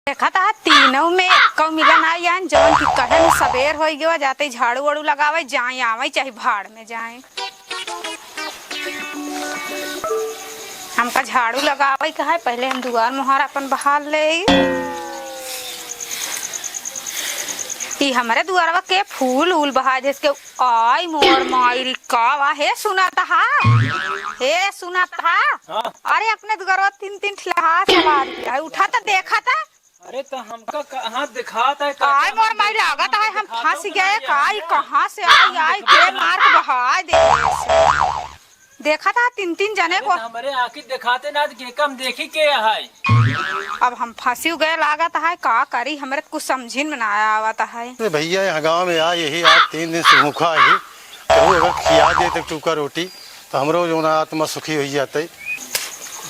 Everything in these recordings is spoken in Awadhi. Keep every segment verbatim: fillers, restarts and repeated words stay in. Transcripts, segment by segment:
देखत हा, तीनों में एक्को मिलन आई आन, जौन कि कहे में सबेर होई गवा, जाते झाड़ू वाड़ू लगावे, जाए आवे, चाहे भाड़ में जाए। हमका झाड़ू लगावे के है, पहले हम दुआर मोहार अपन बहार ले। ई हमरे दुआरवा के फूल उल बहा, जैसे कि आई मोर माई री, का वा? हे सुनत हा, हे सुनत हा। हाँ। अरे, अपने दुआरवा तीन तीन ठिलहा सवार है, उठा तो देखा था। अरे, तो हमका कहाँ दिखात है, का आय मोर माई, लागत है हम फंस गए का। ई कहाँ से आई, आई के मार के बहा दे। देखा था तीन तीन जने अरे, को। तो हमरे आँखी दिखाते ना, तो के कम देखी के है। अब हम फंसी गए लागत है, का करी, हमरे कुछ समझिन में ना आवत है। अरे भैया, यहाँ गाँव में आए यही आज तीन दिन से भूखा ही, कहूँ अगर खिया दे तो टूका रोटी, तो हमरो जो ना आत्मा सुखी हो जाते।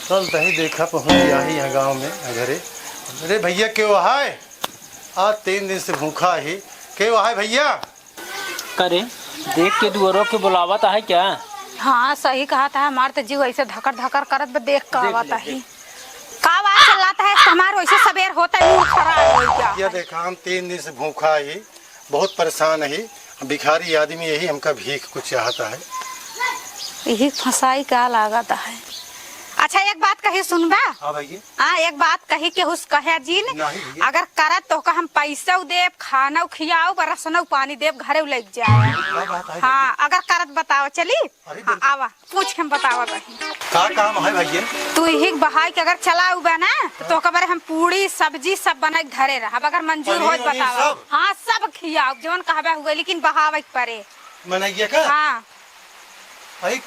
चल तही देखा पहुँच जाही यहाँ गाँव में घरे। अरे भैया, के वो है? आज तीन दिन से भूखा ही। के वो है भैया? करे, देख के दुआरो के बुलावत है क्या? हाँ, सही कहा था, हमार तो जीव ऐसे धकर धकर करत बा, देख के देख आवत ले, है। देख। का बात चलाता है, हमार वैसे सबेर होता है, मूड खराब हो गया ये है। देखा, हम तीन दिन से भूखा ही, बहुत परेशान ही, भिखारी आदमी यही, हमका भीख कुछ चाहता है। यही फंसाई का लागत है। अच्छा, एक बात कही, सुनबा? हाँ भैया। हाँ, एक बात कही, केहू से कहे जिन, नहीं भैया। अगर करत तो का हम पैसा देब, खाना खियाओ, रसना पानी देब, घरे लेके जाए। क्या बात है हाँ, भैया? अगर करत बताओ, चली? अरे हाँ, बिल्कुल। आवा, पूछ के हम बतावत हई। का काम है भैया? तू यही बहाई के अगर चला उबा ना, तो तोहका बारे हम पूड़ी, सब्जी सब बनाई के धरे रहब, अगर मंजूर पनीर होत वनीर बतावा। सब? हाँ, सब खियाओ, जौन कहबा हुए, लेकिन बहावे के परे। मनैया का? हाँ। भाई,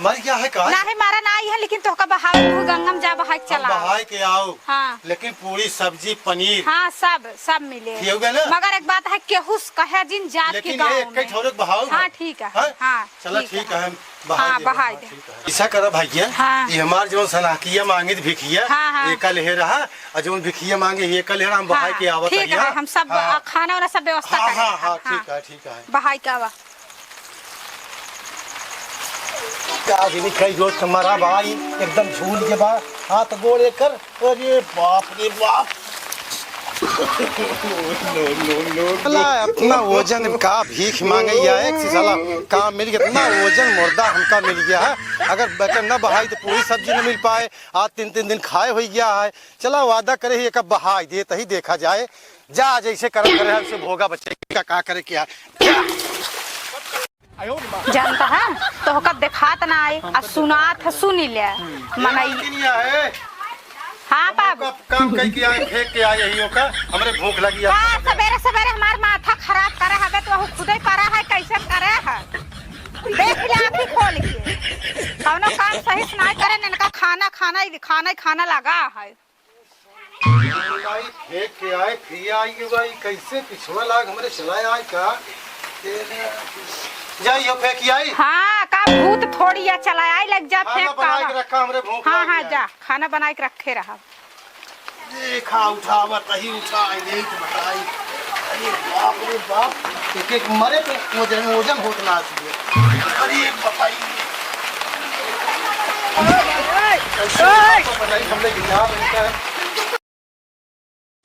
मर गया है का? नाही, मारा नाही है, लेकिन तोहका बहावे के हुए, गंगा में जा बहाई के हम चला। बहाई के आओ। हाँ। लेकिन पूड़ी, सब्जी, पनीर। हाँ, सब, सब मिले। खियउबे ना? मगर एक बात है, केहू से कहे जिन जात के लेकिन गाँव ये एक में। ठौरक बहाओ हाँ, ना। ठीक है। हाँ? हाँ, चला, ठीक ठीक है। है, हम बहाई हाँ, देबे। बहाई हाँ, दे। ठीक है। ऐसा करा भैया, हाँ। ये हमार जौन सनाकिया मांगित भिखिया, हाँ, हाँ। एका लेहे रहा, और जौन भिखिया मांगे, एका लेहे रहा, हम बहाई हाँ, के आवत ठीक है, है। हम सब, हाँ। आ, खाना वाना सब व्यवस्था हाँ, करें। हाँ, हाँ, हाँ। ठीक है, ठीक है। बहाई के आवा। का जनी कई जोर से मरा भाई, एकदम झूल के बा, हाथ गोड़ एकर, अरे बाप रे बाप। No, no, no, no। साला, इतना वजन का भीख मांगे या एक से साला काम मिल गया, इतना वजन मुर्दा हमका मिल गया है। अगर बचन न बहाई तो पूरी सब्जी न मिल पाए, आज तीन तीन दिन खाए हो गया है। चला वादा करे ही एक बहाई दे तही देखा जाए, जा जैसे करम करे है उसे भोगा बच्चे का, का करे क्या। जानता है, तोहका देखात ना आए, आ सुनात है, सुनी ले। मनई। किनिया है? हाँ, बाबू। का-, काम कई के आए, फेंक के आए यही ओका, हमरे भूख लगी है। हाँ, सबेरे सबेरे हमार माथा खराब करे हवे, तो वहू खुदे परा है, कैसे करे है? देख ले आँखी खोल के। कौनो काम सही से ना करे, इनका खाना, खाना ही, खाना ही खाना लगा है। भाई फेंक के आए, फिर आई के भाई, कैसे पिछुआ लाग हमरे चला आए का? तेरे जाइयो फेंक के आई। हाँ, का भूत थोड़ी या चला आई, लग जा खाना फेंक बना के आवा। रखा, हमरे भूख हाँ, लाग हाँ, गया। जा, खाना बनाए के रखे रहा। देखा उठावा, तही उठाई, यही तो बताई। अरे बाप रे बाप, एक एक मरे पे वजन, वजन होत ना आती है। अरे बताई। कैसे बताई, हमने गिरा बनता है।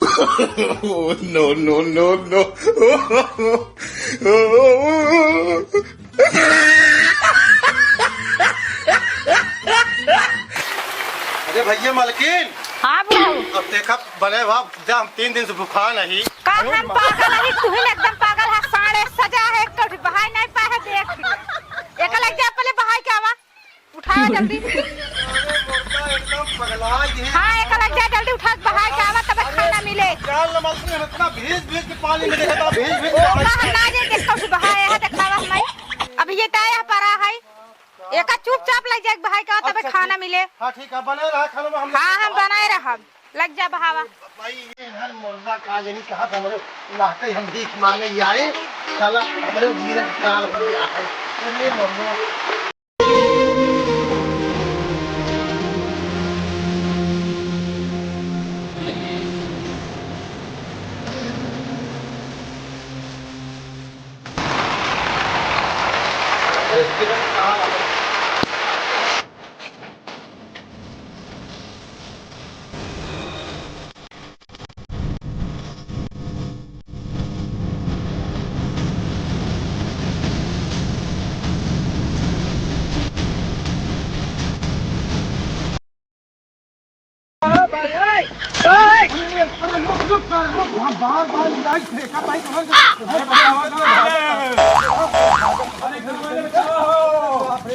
Oh, no, no, no, no। अरे भैया मलकिन। हाँ बुढ़ऊ। अब देखा बने बा, जा हम तीन दिन से भूखा नहीं। का हम पागल है, तू ही एकदम पागल है, साढ़े सजा है, कभी बहाई नहीं पाए है, देख ले। एक लग जा पहले बहाई के आवा। उठावा जल्दी। अरे मुर्दा एकदम पगला गई है। हाँ, एक लग जा, जल्दी उठा के बहाई के आवा, तब अरे खाना मिले। जान ले मलकिन, हम इतना भीज भीज के पानी में देखा था, भीज भीज के ओका हम ना जे देखा भी बहाए है, देखावा हमारी। अब ये ताया परा है, एका चुपचाप लग जाए बहाई के आवा, तबे अच्छा, खाना ठीक। मिले। हाँ, ठीक है, बने रहा खाना में हम हाँ, हम बनाए रहब। लग जा बहावा। भाई, ये हर मुर्दा का जनी कहा था, हमरे लाके हम भीख मांगे आए, साला हमरे जीवन काल हो गया है। अरे मुर्दा। बार बार लाइट फेंका भाई, कहाँ से? अरे बाबा, बाबा, बाबा। अरे बाबा, बाबा।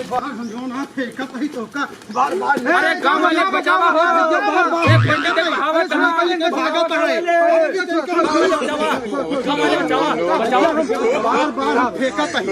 बार हम जौन हाथ फेंका भाई तो का बार बार। अरे गाँव वाले बचावा हो। बार बार ए, पंडित के बहावत अरे कहाँ? निकल, निकल, भागत है। बचावा, बचावा, बचावा। बार बार हम फेंका भाई।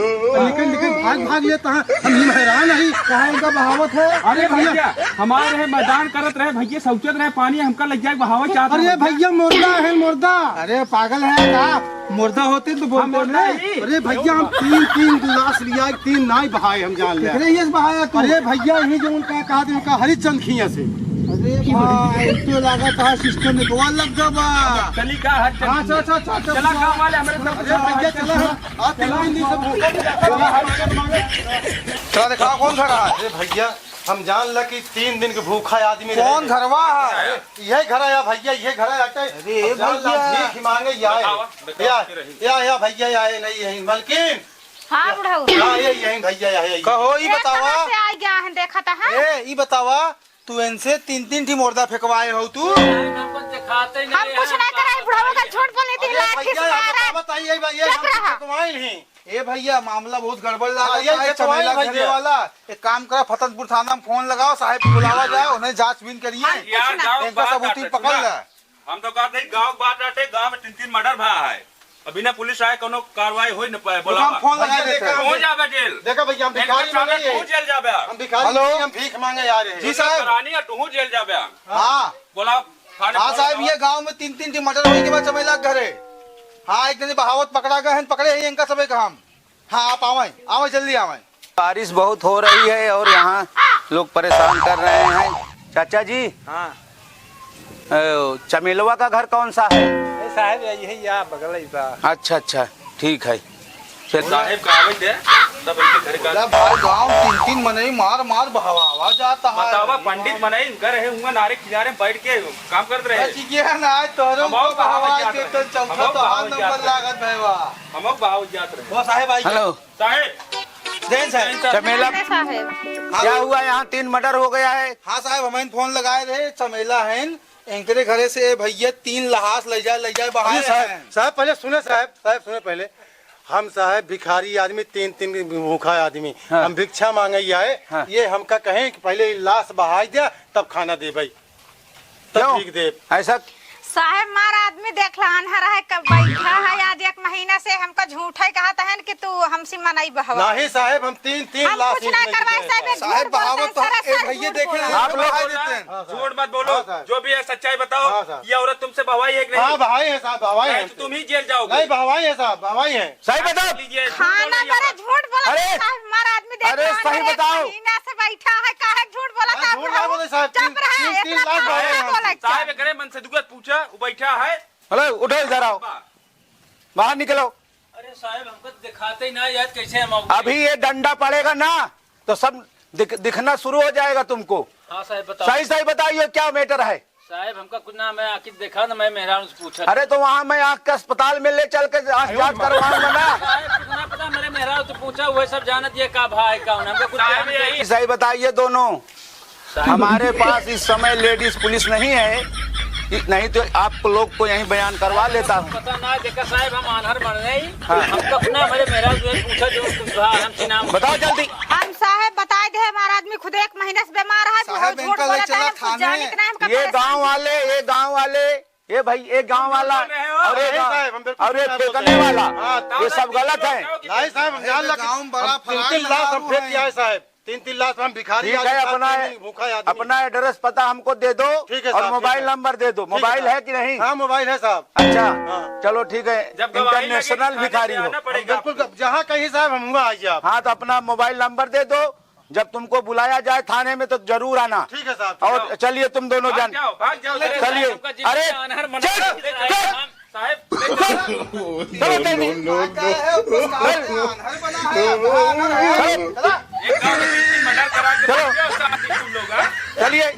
निकल, निकल, भाग, भाग लेता है। हम ही हैरान है। काहे का बहावत है? अरे भैया, हमारे है मैदान करत रहे भैया, शौचत रहे पानी, हमका लग जाए बहावे चाहत अरे रहे। भैया, मुर्दा है, मुर्दा। अरे पागल है का? मुर्दा होते तो बोलते मुर्दा नहीं। ही। अरे भैया, हम तीन, तीन गिलास लिया, तीन नाई बहाए हम जान ले। अरे ये बहाया तू। अरे भैया, यही जो उनका कहा थे, उनका हरिचंद खिया से। अरे भाई, तो लगा था सिस्टम में गोवा लग गवा। चली का हरिचंद हाँ, खिया? अच्छा, अच्छा, अच्छा, चला अच्छा। गाँव वाले हमारे साथ अरे भैया, चला। आज तीन, तीन दिन से भूखा है। चला दिखाओ कौन खड़ा है। अरे भैया, हम जान ल कि तीन दिन के भूखा आदमी रहे। कौन घरवा है? यह घर आया भैया, यह घर आया। अरे हम जान ल भैया। भीख मांगे ये आए। बताओ, बताओ या, के रही। या, या भैया, या, ये नहीं, यही मलकिन। हाँ बुढ़ऊ। हाँ, ये, यही भैया, या, या, ये। कहो, ई ये बतावा। कहाँ से आ गया है, देखा था, हाँ? ए, ई बतावा, तू इनसे तीन तीन ठी मुर्दा फेंकवाए हो तू। हम कुछ दिखाते ही हम नहीं कुछ है, नहीं कराए, बुढ़ऊ का झूठ बोले थे, अरे लाठी से भैया, मारा। बतावा, बताइए, भैया, चुप हम रहा। फेंकवाए नहीं। ए भैया, मामला बहुत गड़बड़ हाँ, लागत ये है, फेंकवाए चमेला भैया। घरे वाला। एक काम करा, फतनपुर थाना में फोन लगाओ, साहब को बुलावा जाए, उन्हें जांच बीन करिए। हम कुछ यार, ना गाँव इनका बात सबूत आटे, पकड़ सुना। ले। हम तो कहते हैं, गाँव बात आटे, गाँव में तीन तीन मर्डर भा है। अभी ना पुलिस आए, कोनो कार्रवाई हो ही न पाए, तो बोला हम बा। फोन लगा भैया, देते हैं। देखा, तू जाबे जेल। देखा भैया, हम इनका भिखारी सामने मांगे तू हैं। जेल जाबे। हम भिखारी हम नहीं, हम भीख मांगे आ रहे हैं। जी साहब। करानी है, तू जेल जाबे। हाँ। बोला, थाने हाँ फोन साहब, लगावा। ये गांव में तीन तीन ठी मर्डर होई के बाद चमेला के घरे। हाँ, एक दिन बहावत पकड़ा गए हैं, पकड़े हैं इनका सबे का हम। हाँ, आप आवें, आवें, जल्दी आवें। बारिश बहुत हो रही है और यहाँ लोग परेशान कर रहे हैं। चाचा जी, हाँ। अ, चमेलवा का घर कौन सा है? ए, साहब, यही है, या बगल ही बा। अच्छा, अच्छा, ठीक है। चल। साहेब का आवे दे, तब इनके घर का बोला, भाई, गाँव तीन तीन मनई मार मार बहवावा जाता है। बतावा, पंडित मनई घर है, हुआ नारे किनारे बैठ के काम करत रहे। बच गया ना, आज तोहरो हमहू को बहावत बहवा जात के रहे। तो चौथा हमहू तो हाथ बहावत जात नंबर रहे। लागत भैया। हमहू बहावत जात रहे। वो साहेब आई। हेलो। साहेब। जय हिंद साहेब। चमेला, नमस्ते साहेब। हाँ। क्या हुआ, यहाँ तीन मर्डर हो गया है? हाँ साहेब, हम फोन लगाए रहे, चमेला है, इनकरे घरे से भैया तीन लहास ले जाए, ले जाए बाहर अरे साहेब, हैं। साहेब पहले सुने साहेब, साहेब सुने पहले। हम साहेब भिखारी आदमी, तीन, तीन भूखा आदमी, हाँ। हम भिक्षा मांगे ही आए। हाँ। ये हमका कहें कि पहले ये लाश बहाई द्या, तब खाना देबे। तब क्यों? ठीक देब। ऐसा साहेब, मार आदमी देख ला, अनहर है, कब बैठा है, आज एक महीना से हमका झूठा ही कहत है कि तू हमसे मनई बहवा। नहीं साहेब, हम तीन, तीन हम लाख कुछ ना करवाए साहेब, एक साहेब, झूठ बोलते हैं, बहावत तो सरासर ए भैया झूठ देखे बोलते हैं। आप लोग बहाई देते हैं। हाँ, साहब। झूठ मत बोलो, हाँ, साहब। जो भी है सच्चाई बताओ। हाँ, साहब। ये औरत तुमसे बहवाई है कि नहीं? हाँ, बहवाई है साहब, बहवाई है। तो तुम ही जेल जाओगे। नहीं, बहवाई है साहब, बहवाई है। सही बताओ। लीजिए, झूठ बोल रही है औरत। खाना बरे झूठ बोला अरे! साहब, हमारा आदमी देख अरे, रहा है, सही एक बताओ। महीना से बैठा है, काहे झूठ बोला हाँ, साहब, झूठ बुढ़ऊ? ना बोले साहब, चुप तीन, रहे, तीन, तीन इतना लाख बुरा बाहर ना हैं। बोला। साहब, एकरे मन से दुगत पूछा, वो बैठा है। हेलो, उठो इधर आओ। बा- बाहर निकलो। अरे साहब, हमको दिखाते ही ना यार, कैसे हम आओगे? अभी ये डंडा पड़ेगा ना, तो सब दिख-, दिखना शुरू हो जाएगा तुमको। हाँ साहब, बताओ। सही सही बताइए, क्या मैटर है? साहब, हमका कुछ ना, मैं आके देखा ना, मैं मेहरारू से पूछा। अरे, तो वहाँ मैं आँख के अस्पताल में ले चल के आँख जाँच करवाऊंगा ना। साहब, कुछ ना पता, मेरे मेहरारू से पूछा, वह सब जानत ये का भाई, कौन, हमका कुछ साहब, जानत यही नहीं। सही बताइए दोनों। साहब। हमारे पास इस समय लेडीज पुलिस नहीं है, इ-, नहीं तो आप लोग को यहीं बयान करवा लेता हूँ। पता ना, देखा साहब, हम आन्हर मर गए। हाँ। हमका अपना हमारे मेहरारू से पूछा, जो कुछ भाई, हम चिनाम बताओ जल्दी। हम साहब बताए दे, हमारा आदमी खुद एक महीने से बीमार है, साहब, बहुत झूठ इनका ले बोलत है, चला हम कुछ थाने। जानित नहीं, हमका ये परेशान गांव वाले, ये गांव वाले, ये भाई, ये गांव वाला बोल रहे हो? और ये नहीं गांव, साहब, हम बिल्कुल और ये झूठ नहीं फेंकने बोल रहे। वाला, हाँ, ये सब गलत है। नहीं साहब, हम जान लगा गांव बड़ा हम तीन, तीन फलाना लाख हम दारू फेंक है। दिया है साहब, तीन, तीन लाख हम भिखारी ठीक है, आदमी, अपना, तीन दिन भूखा आदमी। अपना एड्रेस पता हमको दे दो ठीक है और साहब, मोबाइल ठीक है। नंबर दे दो। ठीक है मोबाइल साहब। है कि नहीं? हाँ, मोबाइल है साहब। अच्छा, हाँ। चलो ठीक है, जब गवाही लगे इंटरनेशनल तो थाने भिखारी पे हो। आना पड़ेगा हम बिल्कुल, आपको। जब, जहाँ कहीं साहब, हम वहाँ आइए आप। हाँ, तो अपना मोबाइल नंबर दे दो। जब तुमको बुलाया जाए थाने में तो जरूर आना। ठीक है साहब, ठीक है। और चलिए तुम दोनों भाग जन। जाओ, भाग जाओ, अरे चलिए। साहब, हमका जिंदगी अरे, का अनहर बना चल, दे। चल। हम साहब, चलो, चलो, चलो। चलो। अनहर बना है, अनहर है। चलो। एक काम करते हैं, मर्डर करा के चलो। बैठ जाओ, साथ में तुम लोग, हाँ? चलिए।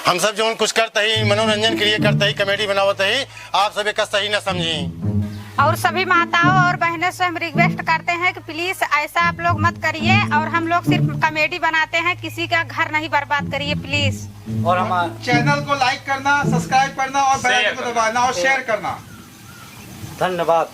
हम सब जौन कुछ करत ही, मनोरंजन के लिए करत ही, कॉमेडी बनावत ही, आप सब एका सही न समझी। और सभी माताओं और बहनों से हम रिक्वेस्ट करते हैं कि प्लीज ऐसा आप लोग मत करिए, और हम लोग सिर्फ कॉमेडी बनाते हैं, किसी का घर नहीं बर्बाद करिए प्लीज। और हमारे चैनल को लाइक करना, सब्सक्राइब करना और बेल शेयर आइकन को करना। दबाना और शेयर करना। धन्यवाद।